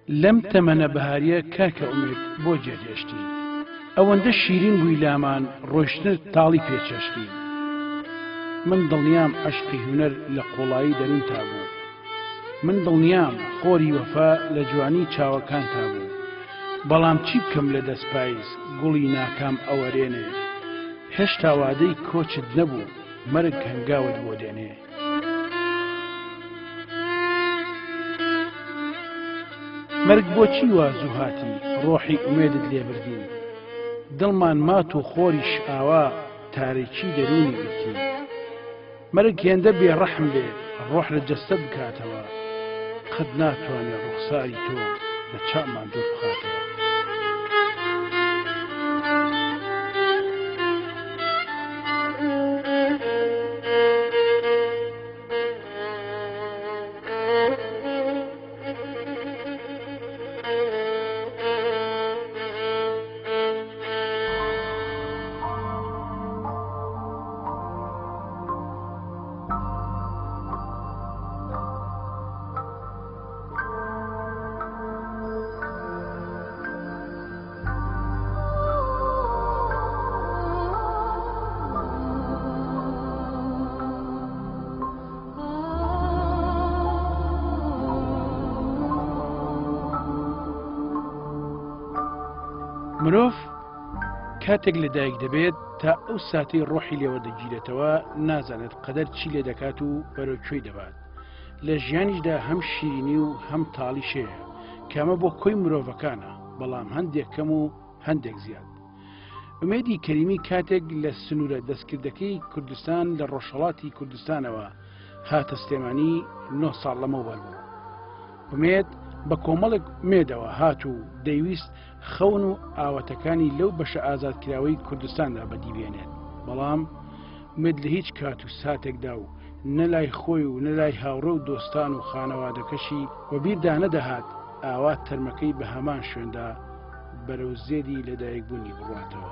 لەم تەمەنە بەهاریە کاکە ئومێد بۆ جێت هێشتین ئەوەندە شیرین بووی لامان ڕۆیشتنت تاڵی پێ چەشتین من دڵنیام عەشقی هونەر لە قوڵایی دەروونتا بوو من دڵنیام خۆری وەفا لە جوانی چاوەکانتا بوو بەڵام چی بکەم لە دەست پایز گوڵی ناکام ئەوەرێنێ هێشتا وادەی کۆچت نەبوو مەرگ هەنگاوت بۆ دێنێ. مەرگ بۆچی وا زوو هاتی ڕۆحی ئومێدت لێ بردین دڵمان مات و خۆریش ئاوا تاریکی دەروونی گرتین مەرگ هێندە بێ ڕەحم بێ ڕۆح لە جەستە بکاتەوە قەت ناتوانێ ڕوخساری تۆ لە چاومان دوور بخاتەوە. مرۆڤ کاتێک لە دایک دەبێت تا ئەو ساتەی ڕۆحی لێوە دەگیرێتەوە نازانێت قەدەر چی لێ دەکات و بەرەو کوێی دەبات لە ژیانیشدا هەم شیرینی و هەم تاڵیش هەیە کە ئەمە بۆ کۆی مرۆڤەکانە بەڵام هەندێک کەم و هەندێک زیاد. ئومێدی کەریمی کاتێک لە سنوورە دەستکردەکەی کوردستان لە ڕۆژهەڵاتی کوردستانەوە هاتە سلێمانی نۆ ساڵ لەمەوبەر بوو. ئومێد بە کۆمەڵێک ئومێدەوە هات و دەیویست خەون و ئاواتەکانی لەو بەشە ئازادکراوەی کوردستاندا بەدیبێنێت بەڵام ئومێد لە هیچ کات و ساتێکدا و نە لای خۆی و نە لای هاوڕێ و دۆستان و خانەوادەکەشی وەبیردا نەدەهات ئاوا تەرمەکەی بە هەمان شوێندا بەرەو زێدی لەدایکبوونی بڕواتەوە.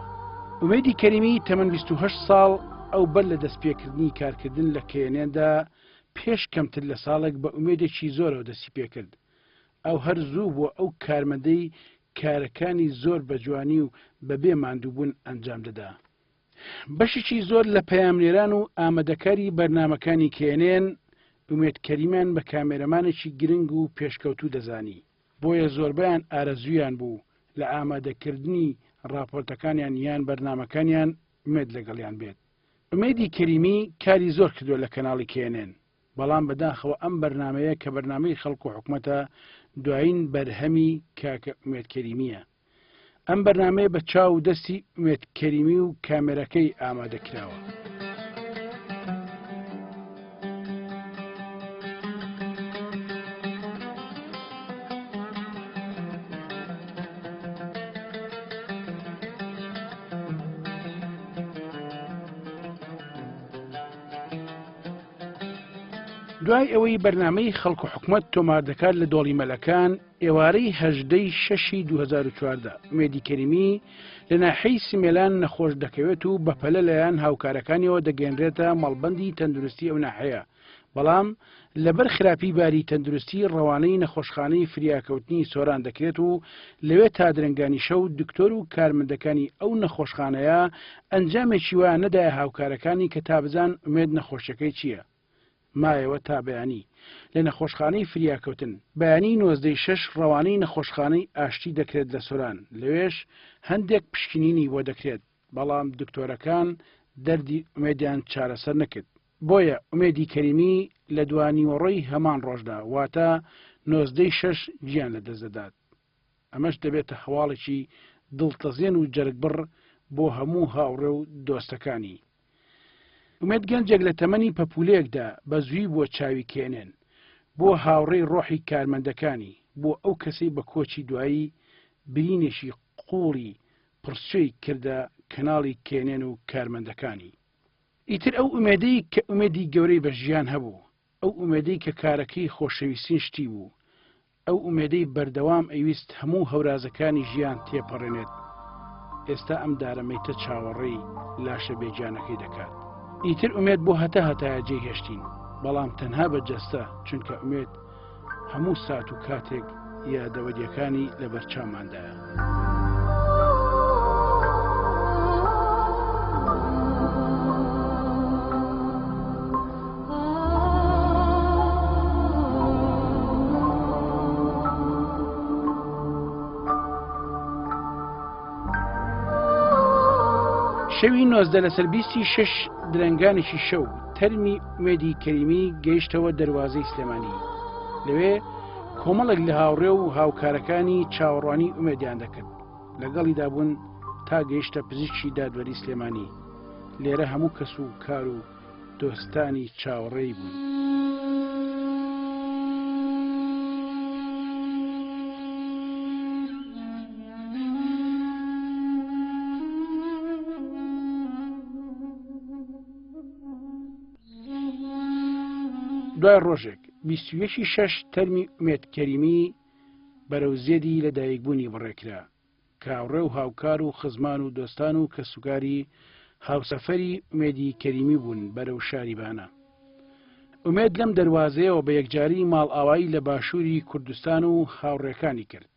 ئومێدی کەریمی تەمەن 28 ساڵ ئەو بەر لە دەستپێکردنی کارکردن لە کەیەنێندا پێش کەمتر لە ساڵێک بە ئومێدێکی زۆرەوە دەستیپێکرد. ئەو هەر زوو بووە ئەو کارمەندەی کارەکانی زۆر بە جوانی و بەبێ ماندووبوون ئەنجام دەدا. بەشێکی زۆر لە پەیامنێران و ئامادەکاری بەرنامەکانی کێنێن ئومێد کەریمیان بە کامێرەمانێکی گرنگ و پێشکەوتوو دەزانی، بۆیە زۆربەیان ئارەزوویان بوو لە ئامادەکردنی ڕاپۆرتەکانیان یان بەرنامەکانیان ئومێد لەگەڵیان بێت. ئومێدی کەریمی کاری زۆر کردووە لە کەناڵی کێنێن، بەڵام بەداخەوە ئەم بەرنامەیە کە بەرنامەی خەڵک و حکومەتە دوایین بەرهەمی کاکە ئومێد کەریمییە. ئەم بەرنامەیە بە چاو و دەستی ئومێد کەریمی و کامێرەکەی ئامادە کراوە. دوای ئەوەی بەرنامەی خەڵک و حکومەت تۆمار دەکات لە دۆڵی مەلەکان، ئێوارەی هەژدە ی شەشی 2014 ئومێدی کەریمی لە ناحیەی سمێلان نەخۆش دەکەوێت و بەپەلە لەلایەن هاوکارەکانیەوە دەگەیەنرێتە مەڵبەندی تەندروستی ئەو ناحیەیە، بەڵام لەبەر خراپی باری تەندروستی ڕەوانەی نەخۆشخانەی فریاکەوتنی سۆران دەکرێت و لەوێ تا درەنگانی شەو دکتۆر و کارمەندەکانی ئەو نەخۆشخانەیە ئەنجامێکی وایان نەدایە هاوکارەکانی کە تا بزان ئومێد نەخۆشیەکەی چییە. مایەوە تا بەیانی لە نەخۆشخانەی فریاکەوتن. بەیانی نۆزدەی شەش ڕەوانەی نەخۆشخانەی ئاشتی دەکرێت لە سۆران، لەوێش هەندێک پشکنینی بۆ دەکرێت، بەڵام دکتۆرەکان دەردی ئومێدیان چارەسەر نەکرد، بۆیە ئومێدی کەریمی لە دوانیوەڕۆی هەمان ڕۆژدا واتە نۆزدەی شەش گیان لەدەستدەدات. ئەمەش دەبێتە هەواڵێکی دڵتەزێن و جەرگبڕ بۆ هەموو هاوڕێ و دۆستەکانی. ئومێد گەنجێک لە تەمەنی پەپوولەیەکدا بە زووی بووە چاوی کێنێن، بووە هاوڕێی ڕۆحی کارمەندەکانی، بووە ئەو کەسەی بە کۆچی دوایی برینێکی قووڵی پڕسوێی کردە کەناڵی کێنێن و کارمەندەکانی. ئیتر ئەو ئومێدەی کە ئومێدی گەورەی بە ژیان هەبوو، ئەو ئومێدەی کە کارەکەی خۆشەویسترین شتی بوو، ئەو ئومێدەی بەردەوام ئەیویست هەموو هەورازەکانی ژیان تێپەڕێنێت، ئێستا ئەم دارە مەیتە چاوەڕێی لاشە بێگیانەکەی دەکات. ئیتر ئومێد بۆ هەتا هەتایە جێی هێشتین، بەڵام تەنها بە جەستە، چونکە ئومێد هەموو سات و کاتێک یادەوەریەکانی لەبەرچاوماندایە. شەوی 19 لەسەر 26 درەنگانێکی شەو تەرمی ئومێدی کەریمی گەیشتەوە دەروازەی سلێمانی لەوێ کۆمەڵێک لە هاوڕێ و هاوکارەکانی چاوەڕوانی ئومێدیان دەکرد لەگەڵیدا بوون تا گەیشتە پزیشکی دادوەری سلێمانی لێرە هەموو کەس و کار و دۆستانی چاوەڕێی بوون. دوای ڕۆژێک 21 شەش تەرمی ئومێد کەریمی بەرەو زێدی لە دایکبوونی بڕێکرا کاوڕێ و هاوکار و خزمان و دۆستان و کەسوکاری هاوسەفەری ئومێدی کەریمی بوون بەرەو شاری بانە. ئومێد لەم دەروازەیەوە بە یەکجاری ماڵئاوایی لە باشووری کوردستان و هاوڕێکانی کرد.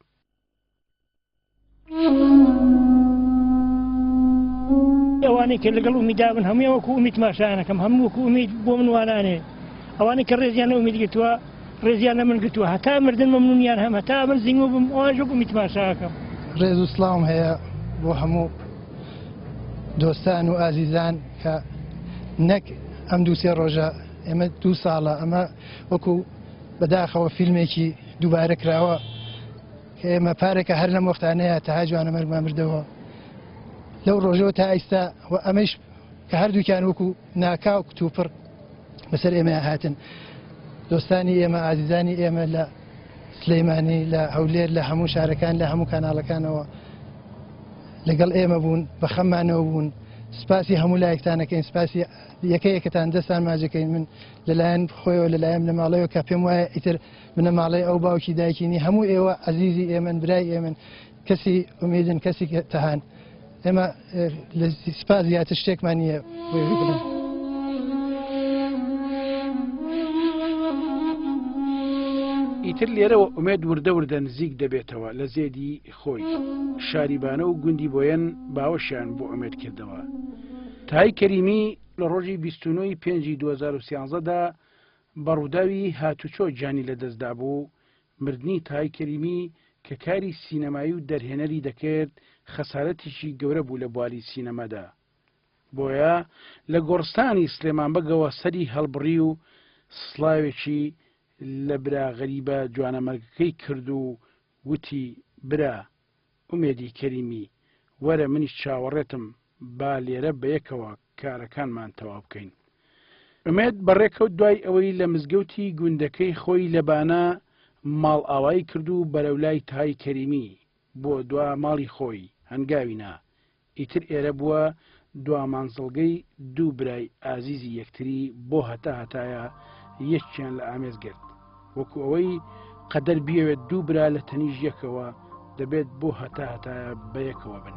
ئەوانەی کە لەگەڵ ئومیدا بن هەموویان وەکو ئومید تماشایان ئەکەم، هەموو وەکو ئومید بۆ من وانانێ. ئەوانەی کە ڕێزیان لە ئومید گرتووە ڕێزیان لە من گرتووە، هەتا مردن مەمنونیان هەم، هەتا من زیندوو بم ئەوانیش وەک ئومید تماشا ئەکەم. ڕێز و سڵاوم هەیە بۆ هەموو دۆستان و ئازیزان کە نەک ئەم دوو سێ ڕۆژە، ئێمە دوو ساڵە ئەمە وەکو بەداخەوە فیلمێکی دووبارە کراوە کە ئێمە پارێکە هەر لەم وەختانەیە تەها جوانەمەرگمان بردەوە لەو ڕۆژەوە تا ئیستا و ئەمەیش کە هەردووکیان وەکو ناکاو کتوپڕ بەسەر ئێمە هاتن. دۆستانی ئێمە، ئازیزانی ئێمە لە سلەیمانی، لە هەولێر، لە هەموو شارەکان، لە هەموو کاناڵەکانەوە لەگەڵ ئێمە بوون، بە خەممانەوە بوون. سپاسی هەموو لایەکتانەکەین، سپاسی یەکە یەکەتان دەستان ماجەکەین. من لەلایەن خۆیەوە، لەلایەن بنەماڵەیەوە کە پێم وایە ئیتر بنەماڵەی ئەو باوکی دایکینی هەموو ئێوە ئەزیزی ئێمەن، برای ئێمەن، کەسی ئومیدن، کەسی تەهان. ئێمە لە سپاس زیاتر شتێکمان نییە بۆ بڵێن. ئیتر لێرەوە ئومێد وردە وردە نزیک دەبێتەوە لە زێدی خۆی. شاری بانە و گوندی بۆیەن باوەشیان بۆ ئومێد کردەوە. تای کەریمی لە ڕۆژی 29 ی پێنجی 2013 دا بە ڕووداوی هاتوچۆ گیانی لەدەستدابوو، مردنی تای کەریمی کە کاری سینەمایی و دەرهێنەری دەکرد خەسارەتێکی گەورە بوو لە بواری سینەمادا. بۆیە لە گۆڕستانی سلێمان بەگەوە سەری هەڵبڕی و سڵاوێکی لە برا غەریبە جوانەمەرگەکەی کرد و وتی برا ئومێدی کەریمی وەرە منیش چاوەڕێتم با لێرە بەیەکەوە کارەکانمان تەواو بکەین. ئومێد بەڕێکەوت دوای ئەوەی لە مزگەوتی گوندەکەی خۆی لە بانە ماڵئاوایی کرد و بەرەو لای تای کەریمی بۆ دوا ماڵی خۆی هەنگاوی نا، ئیتر ئێرە بووە دوا مانزڵگەی دوو برای ئازیزی یەکتری بۆ هەتا هەتایە یەکیان لە ئامێز گرت. وەکو ئەوەی قەدەر بیەوێت دوو برا لە تەنیش یەکەوە دەبێت بۆ هەتا هەتایە بەیەکەوە بن.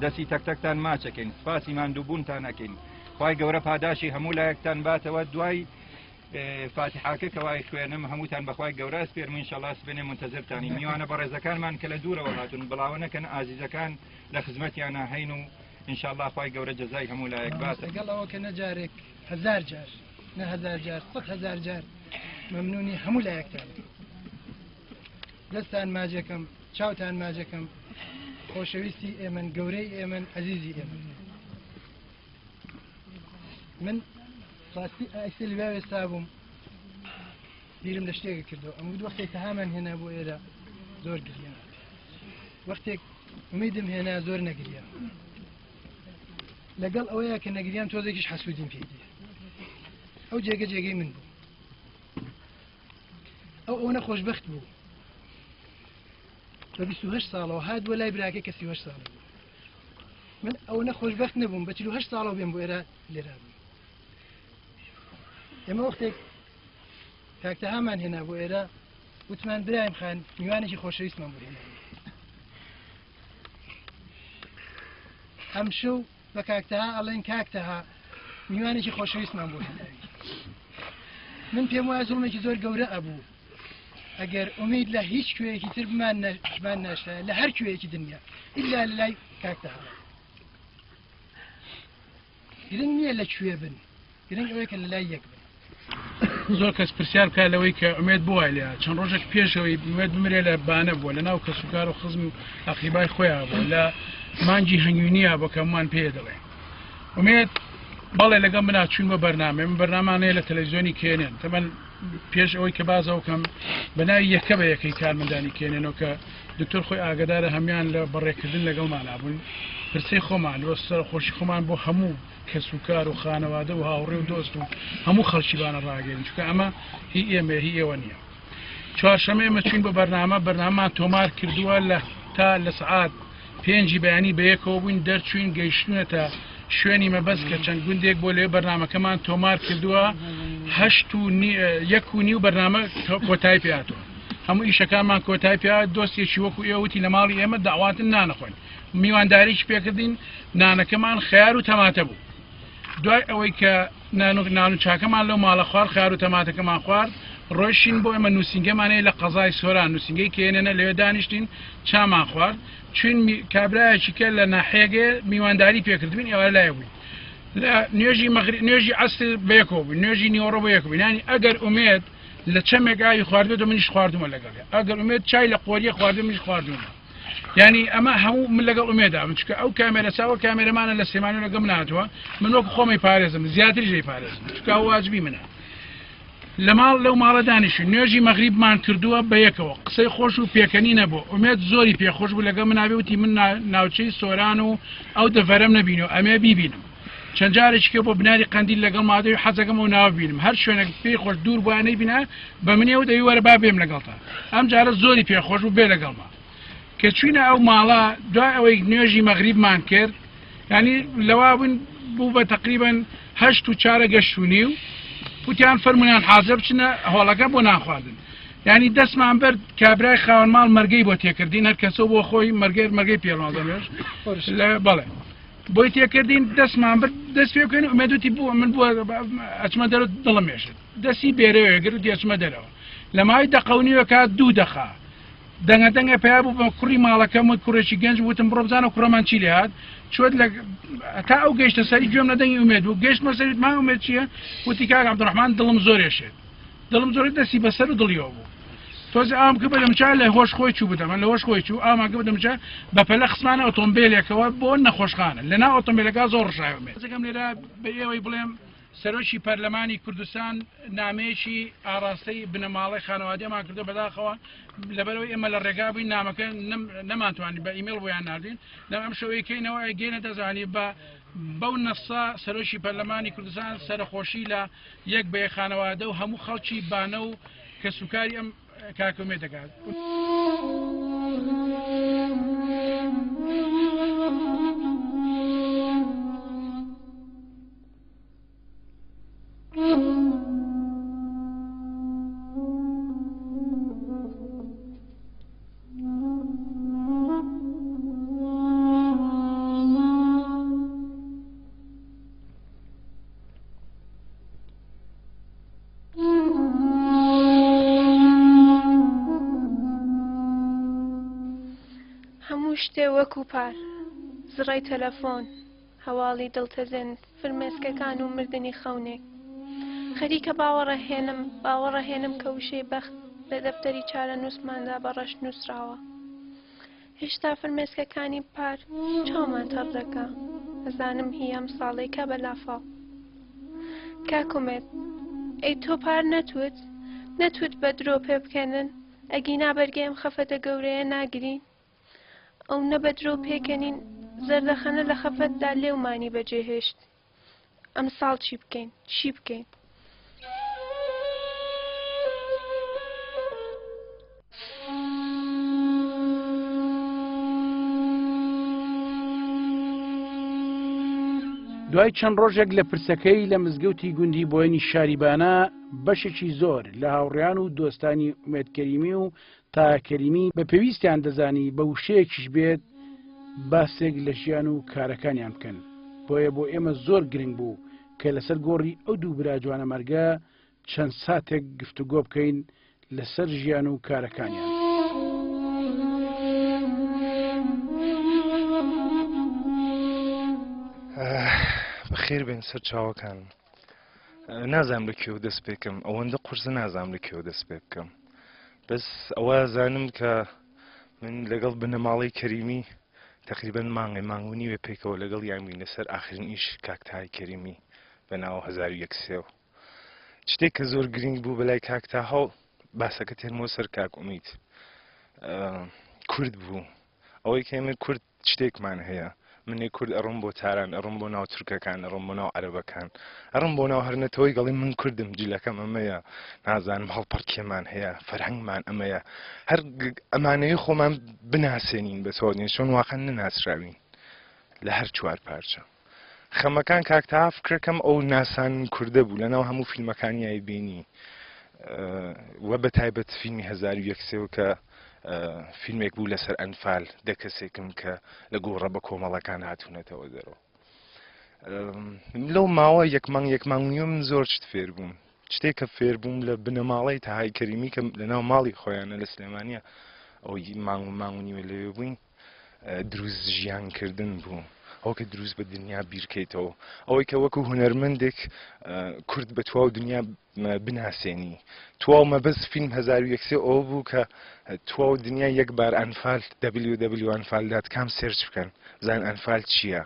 دەستی تەک تەکتان ماچەکەین سپاسی ماندووبوونتان ئەکەین خوای گەورە پاداشی هەموو لایەکتان باتەوە دوای فاتیحاکە کەوای خوێنم هەمووتان بەخوای گەورە ئەسپێرم ئینشەڵا سبەینێ مونتەزرتانین میوانە بەڕێزەکانمان کە لە دوورەوە هاتوون بڵاوە نەکەن ئازیزەکان لە خزمەتیانە هەین و ئینشەڵا خوای گەورە جەزای هەموو لایەک بات. لەگەڵ ئەوە کە نە جارێک هەزار جار نە هەزار جار 100,000 جار مەمنونی هەموو لایەکتانم دەستان ماجەکەم چاوتان ماجەکەم خۆشەویستی ئێمن گەورەی ئێمن ئەزیزی ئێمن من ڕاستی ئایسە لەوێ وێستا بووم. بیرم لە شتێکە کردەوە، ئەم وت وەختێک تەهامان هێنا بۆ ئێرە زۆر گریان، وەختێک ئومیدم هێنا زۆر نەگریان. لەگەڵ ئەوەیە کە نەگریان تۆزێکیش حەسوودیم پێ دێ. ئەو جێگە جێگەی من بوو، ئەو ئەوەنە خۆشبەخت بوو. بە 28 ساڵەوە هات بۆ لای براکەی کە 38 ساڵی بوو. من ئەوەنە خۆشبەخت نەبووم بە 48 ساڵەوە بێم بۆ ئێرە لێرا بووم. ئێمە وەختێک کاک تەهامان هێنا بۆ ئێرە وتمان برایم خان میوانێکی خۆشەویستمان بۆ هێنا. ئەمشەو بە کاک تەها ئەڵێن کاک تەها میوانێکی خۆشەویستمان بۆ هێناوی. من پێم وایە زوڵمێکی زۆر گەورە ئەبوو ئەگەر ئومید لە هیچ کوێیەکی تر بمان ناشتایە لە هەر کوێیەکی دنیا ئیلا لە لای کاک تەها. گرنگ نییە لە کوێ بن، گرنگ ئەوەیە کە لە لای یەک بن. زۆر کەس پرسیار بکات لەوەی کە ئومێد بووە لێ چەند ڕۆژێک پێشەوەی ئومێد بمرێ لە بانە بووە، لە ناو کەسوکار و خزم و ئەقریبای خۆیان بووە، لە مانگی هەنگوینیە بۆ کەممان پێ دەڵێ. ئومێد بەڵێ لەگەڵ منا چوین بۆ بەرنامە، من بەرنامانەیە لە تەلەڤیزیۆنی کێنێن. تەمەن پێش ئەوەی کە بازەوە کەم بە ناوی یەکە بە یەکەی کارمەندانی کێنێنەوە کە دکتۆر خۆی ئاگدارە، هەمان لە بەڕێکردن لەگەڵمانا بوون. پرسەی خۆمان لۆ سەرخۆشی خۆمان بۆ هەموو کەس و کار و خانەوادە و هاوڕێ و دۆست و هەموو خەڵکی بانە ڕاگەین، چونکە ئەمە هی ئێمە هی ئێوە نییە. چوارشەممە ئێمە چوین بۆ بەرنامە، بەرنامەمان تۆمار کردووە لە تا لە سعات 5 بەیانی بەیەکەوە بووین، دەرچوین گەیشتونەتە شوێنی مەبەست کە چەند گوندێک بۆ لێ بەرنامەکەمان تۆمار کردووە. 8:30 بەرنامە کۆتایی پێهاتووە، هەموو ئیشەکانمان کۆتایی پێ. دۆستێکی وەکو ئێوە وتی لە ماڵی ئێمە داواتن نانەخۆین، میوانداریی پێکردین، نانەکەمان خەیار و تەماتە بوو. دوای ئەوەی کە نان و چاکەمان لەو ماڵە خوارد، خەیار و تەماتەکەمان خوارد، ڕۆیشتین بۆ ئێمە نووسینگەمان هەیە لە قەزای سۆران، نووسینگەی کێنێنە، لەوێ دانیشتین چامان خوارد. چوین کابرایەکی کە لە ناحیەگێ میوانداری پێکردبین، ئێوارە لای بووین لە نوێژی مەغریب، نوێژی عەسر بەیەکەوە بووین، نوێژی نیوەڕۆ بەیەکەوە بووین. یانی ئەگەر ئومێد لە چەمێک ئاوی خواردبێت و منیش خواردومە لەگەڵێ، ئەگەر ئومێد چای لە قۆریە خواردبێت منیش خواردومە. یعنی ئەمە هەموو من لەگەڵ ئومێدا بم، چونکە ئەو کامێرە چاوە کامێرەمانە لە سلێمانی لەگەڵ من هاتووە، من وەکو خۆمی پارێزم، زیاتریش لێی پارێزم، چونکە ئەو واجبی منە. لە ماڵ لەو ماڵە دانیشین، نوێژی مەغریبمان کردووە بەیەکەوە، قسەی خۆش و پێکەنی نەبوو. ئومێد زۆری پێخۆش بوو لەگەڵ منابێ، وتی من ناوچەی سۆران و ئەو دەڤەرەم نەبینەوە، ئەمێ بیبینم. چەند جارێکی کە بۆ بناری قەندیل لەگەڵ مادەوی حەزەکەم ئەو ناوە ببینم، هەر شوێنێک پێی خۆش دوور بووە نەیبینە بە منیەوە دەوی وەرە با بێم لەگەڵتا. ئەم جارە زۆری پێخۆش بوو بێ لەگەڵما. کە چوینە ئەو ماڵە دوای ئەوەی نوێژی مەغریبمان کرد، ینی لەوا بووین بوو بە تقریبا 8:15 گەشتونی و وتیان فەرمویان حازر بچنە هۆڵەکە بۆ نان خواردن. ینی دەستمان برد کابرای خاوەن ماڵ مەرگەی بۆ تێکردین، هەر کەسەوە بۆ خۆی مەرگەی پێڵمازە نوێژ لە بەڵێ بۆی تێکردین. دەستمان برد دەست پێ بکەین، ئومێد وتی بوو من بووە ئەچمە دەرەوە دڵم ێشت، دەستی بێرەوە گرت وتی ئەچمە دەرەوە. لە ماوەی دەقە و نیوەکە 2 دەقە دەنگە دەنگە پیا بوو بە کوڕی ماڵەکەم و کوڕێکی گەنج، وتم بڕۆ بزانە کوڕەمان چی لێهات. چۆت لە تا ئەو گەیشتە سەری گوێم لە دەنگی ئومێد بوو، گەیشتمە سەری وتم ئومێد چییە؟ وتی کاک عەبدوڕەحمان دڵم زۆر ێشێت، دڵم زۆر دەستی بەسەر و دڵیەوە بوو. تۆزێ ئاوم کرد بە دەمچا لە هۆش خۆی چوو بدەمە لە هۆش خۆی چوو، ئاومان کرد بە دەمچا بە پەلە خستمانە ئۆتۆمبیلێکەوە بۆ نەخۆشخانە. لەناو ئۆتۆمبیلەکە زۆر ڕشای ئومێد. حەزەکەم لێرە بە ئێوەی بڵێم سەرۆکی پەرلەمانی کوردستان نامەیەکی ئاراستەی بنەماڵەی خانەوادەمان کردو، بەداخەوە لەبەرەوەی ئێمە لە ڕێگا بووین نامەکە نەمانتوانی بە ئیمێڵ بۆیان ناردین. لەم ئەم شەوەیەکەینەوە ئەگەینە دەزانی بە بەو نەسا سەرۆکی پەرلەمانی کوردستان سەرخۆشی لە یەک بە یەک خانەوادە و هەموو خەڵکی بانە و کەسوکاری ئەم کاکەمێ دەکات. هەموو شتێ وەکو پار، زڕەی تەلەفۆن، هەواڵی دڵتەزێن، فرمێسکەکان و مردنی خەونێک. خەریکە باوەڕەهێنم، باوەڕەهێنم کە وشەی بەخت لە دەفتەری چارەنووسماندا بە ڕەش نووسراوە. هێشتا فرمێسکەکانی پار چاومان تەڕ دەکا، ئەزانم هی ئەم ساڵێکە بە لافاو. کاک ئومێد، ئەی تۆ پار نەتوت؟ نەتوت بە درۆ پێ بکەنن، ئەگینا بەرگەی ئەم خەفەتە گەورەیە ناگرین. ئەونە بە درۆ پێکەنین، زەردەخەنە لە خەفەتدا لێومانی بەجێ هێشت. ئەمساڵ چی بکەین؟ چی بکەین؟ دوای چەند ڕۆژێک لە پرسەکەی لە مزگەوتی گوندی بۆینی شاری بانە بەشێکی زۆر لە هاوڕیان و دۆستانی ئومێد کەریمی و تا کەریمی بە پێویستیان دەزانی بە وشەیەکیش بێت باسێک لە ژیان و کارەکانیان بکەن بۆیە بۆ ئێمە زۆر گرنگ بوو کە لەسەر گۆڕی ئەو دوو برا جوانەمەرگە چەند ساتێک گفتوگۆ بکەین لەسەر ژیان و کارەکانیان. بەخێر بێن سەر چاوەکان نازانم لە کوێوە دەست پێکەم ئەوەندە قورسە نازانم لە کوێوە دەست پێ بکەم بەس ئەوە زانم کە من لەگەڵ بنەماڵەی کەریمی تقریبا مانگێ مانگ و نیوێ پێکەوە لەگەڵ یان بووین لەسەر ئاخرین ئیش کاک تاهای کەریمی بە ناو 1001 سێو شتێک کە زۆر گرنگ بوو بەلای کاک تاها و باسەکە تێنمەوە سەر کاک ئومید کورد بوو ئەوەی کە ئێمە کورد شتێکمان هەیە منێ کورد ئەڕۆم بۆ تاران ئەڕۆم بۆ ناو تورکەکان ئەڕۆم بۆ ناو عەرەبەکان ئەڕۆم بۆ ناو هەر نەتەوەی گەڵی من کوردم جلەکەم ئەمەیە نازانم هەڵپەڕکێمان هەیە فەرهەنگمان ئەمەیە هەر ئەمانەیە خۆمان بناسێنین بە تۆ چۆن واقعا نەناسراوین لە هەر چوار پارچە خەمەکان کاک تەها فکرەکەم ئەو ناسان کوردە بوو لەناو هەموو فیلمەکانیای بینی وە بە تایبەت فیلمی 1001 سێو کە فیلمێک بوو لەسەر ئەنفال دە کەسێکم کە لە گۆڕە بە کۆمەڵەکان هاتوونەتەوە دەرەوە لەو ماوە یەک مانگ یەک مانگ نیوە من زۆر شت فێر بووم شتێک کە فێر بووم لە بنەماڵەی تەهای کەریمی کە لەناو ماڵی خۆیانە لە سلێمانیە ئەوەی مانگ و مانگ و نیوە لەوێ بووین دروست ژیان کردن بوو ئەوە کە دروست بە دنیا بیرکەیتەوە ئەوەی کە وەکو هونەرمەندێک کورد بە تواو دنیا بناسێنی تواو مەبەست فیلم 1001 سێ ئەوە بوو کە تواو دنیا یەک بار ئەنفال www ئەنفال dot com search بکەن زان ئەنفال چییە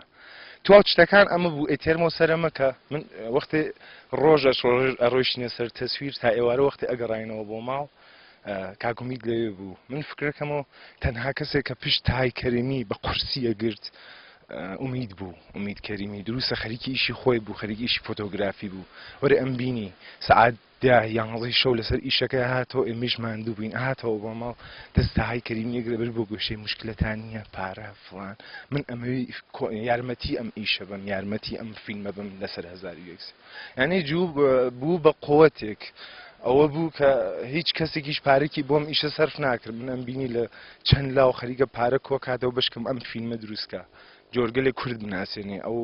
تواو شتەکان ئەمە بوو ئێتێرمەوە سەرەمە کە من وەختێ ڕۆژە ڕۆژ ئەڕۆیشتینە سەر تەسویر تا ئێوارە وەختێ ئەگەڕاینەوە بۆ ماڵ کاک ئومید لەوێ بوو من فکرەکەمەوە تەنها کەسێک کە پشت تای کەریمی بە قورسی ئەگرت ئومید بوو ئومید کەریمی دروستە خەریکی ئیشی خۆی بوو خەریکی ئیشی فۆتۆگرافی بوو وەرە ئەم بینی سەعات دە یانزەی شەو لەسەر ئیشەکە هاتەوە ئێمەیش ماندوو بووین هاتەوە بۆ ماڵ دەست تاهای کەریمی ئەگرە بەر بۆ گۆشەی مشکلەتان نییە پارە فڵان من ئەمەوی یارمەتی ئەم ئیشە بم یارمەتی ئەم فیلمە بم لەسەر 1001 یعنی جوو بوو بە قوتێک ئەوە بوو کە هیچ کەسێکیش پارێکی بۆم ئیشە سەرف ناکرد من ئەم بینی لە چەند لاو خەریکە پارە کۆکاتەوە بشکم ئەم فیلمە دروستکە جۆرگەلێ کورد بناسێنێ ئەو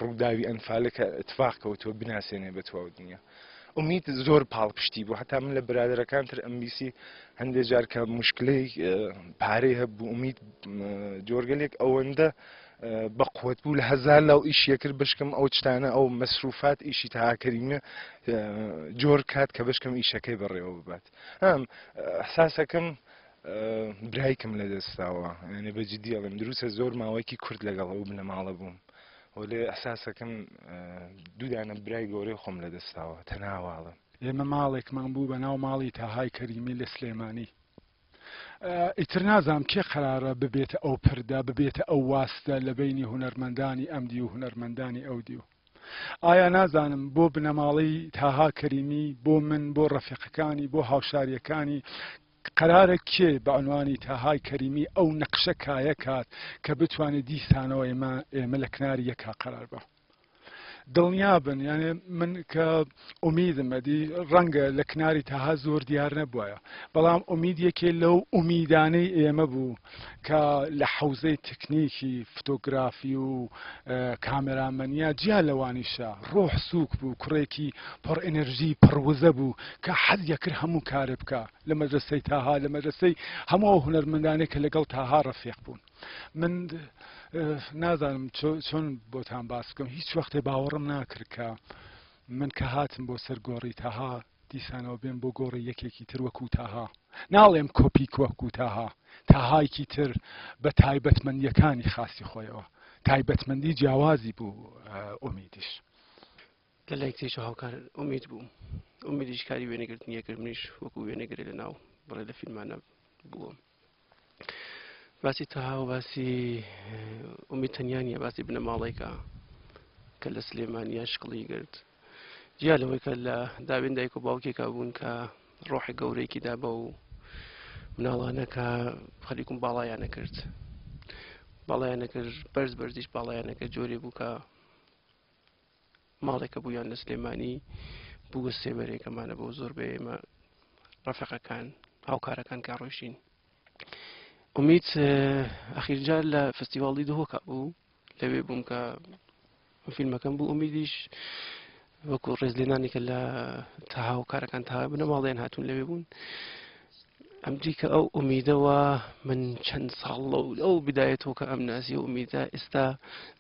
ڕووداوی ئەنفالە کە اتفاق کەوتووە بناسێنێ بە تواو دنیا ئومید زۆر پاڵپشتی بوو هەتا من لە برادەرەکان تر ئەمبیسی هەندێک جار کە مشکلەی پارەی هەبوو ئومید جۆرگەلێک ئەوەندە بەقوەت بوو لە هەزار لاو ئیشیە کرد بشکم ئەو شتانە ئەو مەسروفات ئیشی تاکەریمە جۆر کات کە بشکم ئیشەکەی بەڕێوە ببات ئەم احساسەکەم برایکم لە دەستاوە یعنی بە جدی ئەڵێم دروستە زۆر ماوەیەکی کورت لەگەڵ ئەو بنەماڵە بووم وەلێ احساسەکەم دوودانە برای گەورەی خۆم لە دەستاوە تەناواڵم ئێمە ماڵێکمان بوو بە ناو ماڵی تاهای کەریمی لە سلێمانی ئیتر نازانم کێ قەرارە ببێتە ئەو پردە، ببێتە ئەو واستە لە بەینی هونەرمەندانی ئەم دیو و هونەرمەندانی ئەو دیو. ئایا نازانم بۆ بنەماڵەی تاها کەریمی، بۆ من، بۆ ڕەفیقەکانی، بۆ هاوشارییەکانی، قەرارە کێ بە عنوانی تاهای کەریمی ئەو نەقشە کایە کات کە بتوانێ دیسانەوە ئێمە ئێمە لە کناری یەکا قەرار بە. دڵنیابن یانێ من کە ئومیدم ئەدی ڕەنگە لە کناری تەها زۆر دیار نەبوایە بەڵام ئومید یەکێ لەو ئومیدانەی ئێمە بوو کە لە حەوزەی تکنیکی فتۆگرافی و کامێرامەنیا جیا لەوانیشە ڕۆح سووک بوو کوڕێکی پڕ ئەنرژی پڕ وزە بوو کە حەز یەکرد هەموو کارێ بکە لە مەدرسەی تاها لە مەدرسەی هەموو ئەو هونەرمەندانەی کە لەگەڵ تاها ڕەفیق بوون من نازانم چۆن بۆتان باس بکەم هیچ وەختێ باوەڕم ناکرد کە من کە هاتم بۆ سەر گۆڕی تاها دیسانەوە بێم بۆ گۆڕی یەکێکی تر وەکو تاها ناڵێم کۆپی وەکو تاها تاهایکی تر بە تایبەتمەندیەکانی خاصی خۆیەوە تایبەتمەندی جیاوازی بوو ئومیدیش. لە لای تریشەوە هاوکار ئومید بوو. ئومیدیش کاری وێنەگرتنی ئەکرد، منیش وەکو وێنەگرێ لە ناو بڕێ لە فیلمانە بووم. باسی تەها و باسی ئومید تەنیا نییە، باسی بنەماڵێکە کە لە سلێمانیە شکڵی گرت. جیا لەوەی کە لە داوێن دایک و باوکێکا بوون کە ڕۆحی گەورەیەکی دا بەو مناڵانە کە خەریکم باڵایانە کرد، باڵایانە کرد، بەرز بەرزیش باڵایانە کرد، جۆرێ بوو کە ماڵێکە بوویان لە سلێمانی بووە سێبەرێکەمانە بۆ زۆر بە ئێمە ڕەفەقەکان هاوکارەکان کە ڕۆیشتین. ئومید ئەخیر جار لە فستیواڵی دهۆکا بوو، لەوێ بووم کە فیلمەکەم بوو. ئومیدیش وەکو ڕێزلێنانی کە لە تا هاوکارەکان تا بنەماڵیان هاتوون لەوێ بوون. ئەمریکا ئەو ئومیدەوە من چەند ساڵ لەو ئەو بدایەتەوە کە ئەم ناسی و ئومیدە ئێستا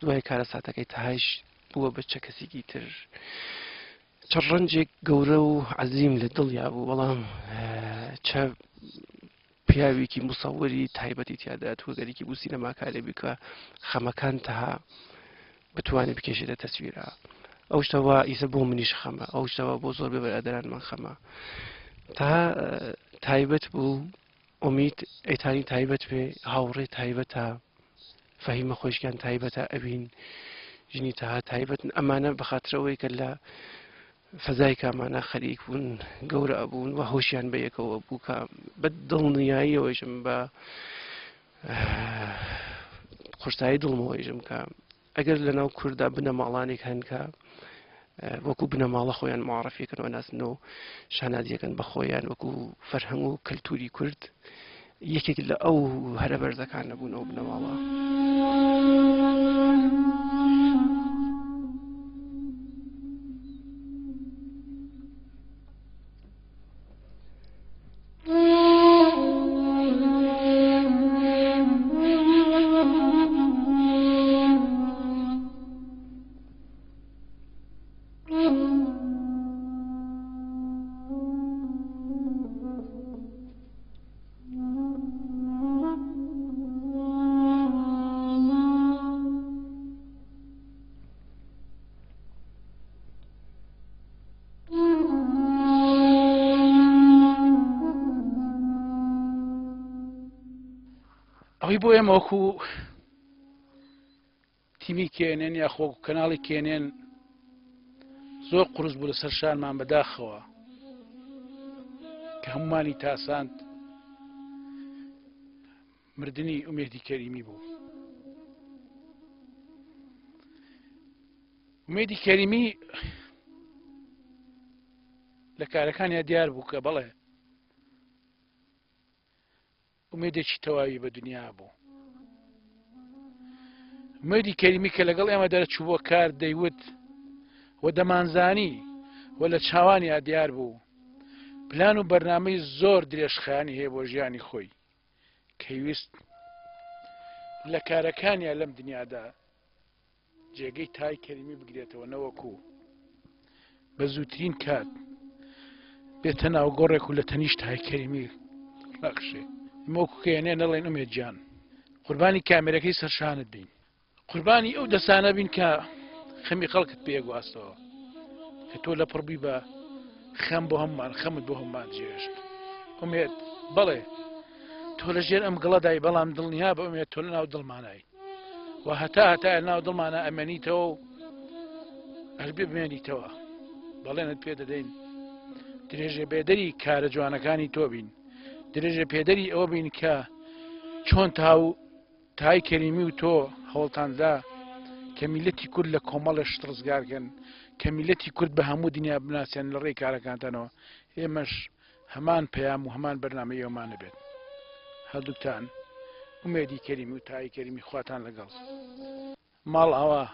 دوای کارەساتەکەی تاهایش بووە بە چە کەسێکی تر. چە ڕەنجێک گەورە و عەزیم لە دڵیا بوو، بەڵام چە پیاوێکی مصوری تایبەتی تیادا توگەرێکی بوو سینەماکارێ بوو کە خەمەکان تەها بتوانێت بکێشێتە تەسویرە. ئەو شتەوە ئیسە بۆ منیش خەمە، ئەو شتەوە بۆ زۆر بێ بەرادەرانمان خەمە. تا تایبەت بوو ئومید ئەیتانی تایبەت بێ، هاوڕێ تایبەتە، فەهیمە خۆشکیان تایبەتە، ئەوین ژنی تەها تایبەتن. ئەمانە بەخاترەوەی کە لە فەزای کامانە خەریک بوون گەورە ئەبوون و هۆشیان بە یەکەوە بوو کە بە دڵنیاییەوەیشم بە قورسایی دڵمەوەیشم کە ئەگەر لەناو کووردا بنەماڵانێک هەن کە وەکو بنەماڵە خۆیان معرفیەکەن و ناسن و شانازیەکەن بە خۆیان وەکو فەرهەنگ و کەلتوری کورد، یەکێک لە ئەو هەرە بەرزەکان نەبوون ئەو بنەماڵە. ئەوەی بۆ ئێمە وەکو تیمی کێنێن یاخۆ کەناڵی کێنێن زۆر قورس بوو لەسەر شانمان، بەداخەوە کە هەمومانی تاساند مردنی ئومێدی کەریمی بوو. ئومێدی کەریمی لە کارەکانیا دیار بوو کە بەڵێ ئومێدێکی تەواوی بە دنیا بوو. ئومێدی کەریمی کە لەگەڵ ئێمە دەرەچوو بۆ کار دەیوت و دەمانزانی و لە چاوانیا دیار بوو پلان و بەرنامەی زۆر درێژخایەنی هەیە بۆ ژیانی خۆی کە ویست لە کارەکانیا لەم دنیادا جێگەی تای کەریمی بگرێتەوە نەوەکو بە زووترین کات بێتە ناو گۆڕێک و لە تەنیشت تای کەریمی ڕاکشێ. مۆکو کەێنێ نەڵێن ئومێد گیان قوربانی کامێرەکەی سەرشانت بین، قوربانی ئەو دەسانە بین کە خەمی خەڵکت پێگواستەوە، کە تۆ لە پڕبی بە خەم بۆ هەمومان، خەمت بۆ هەمومان جێهێشت. ئومێد بەڵێ تۆ لە ژێر ئەم گڵەدای، بەڵام دڵنیا بە ئومێد تۆ لە ناو دڵمانای و هەتا هەتا لە ناو دڵمانە ئەمێنیتەوە و هەر بمێنیتەوە. بەڵێنت پێ دەدەین درێژە بێدەری کارە جوانەکانی تۆ بین، درێژە پێدەری ئەوە بین کە چۆن تاو تای کەریمی و تۆ هەوڵتاندا کە میلەتی کورد لە کۆمەڵە شت ڕزگارکەن، کە میلەتی کورد بە هەموو دنیا بناسێن لە ڕێی کارەکانتانەوە. ئێمەش هەمان پەیام و هەمان بەرنامەی ئێوەمان هەبێت. هەردووکتان ئومێدی کەریمی و تای کەریمی خواتان لەگەڵ. ماڵ ئاوا.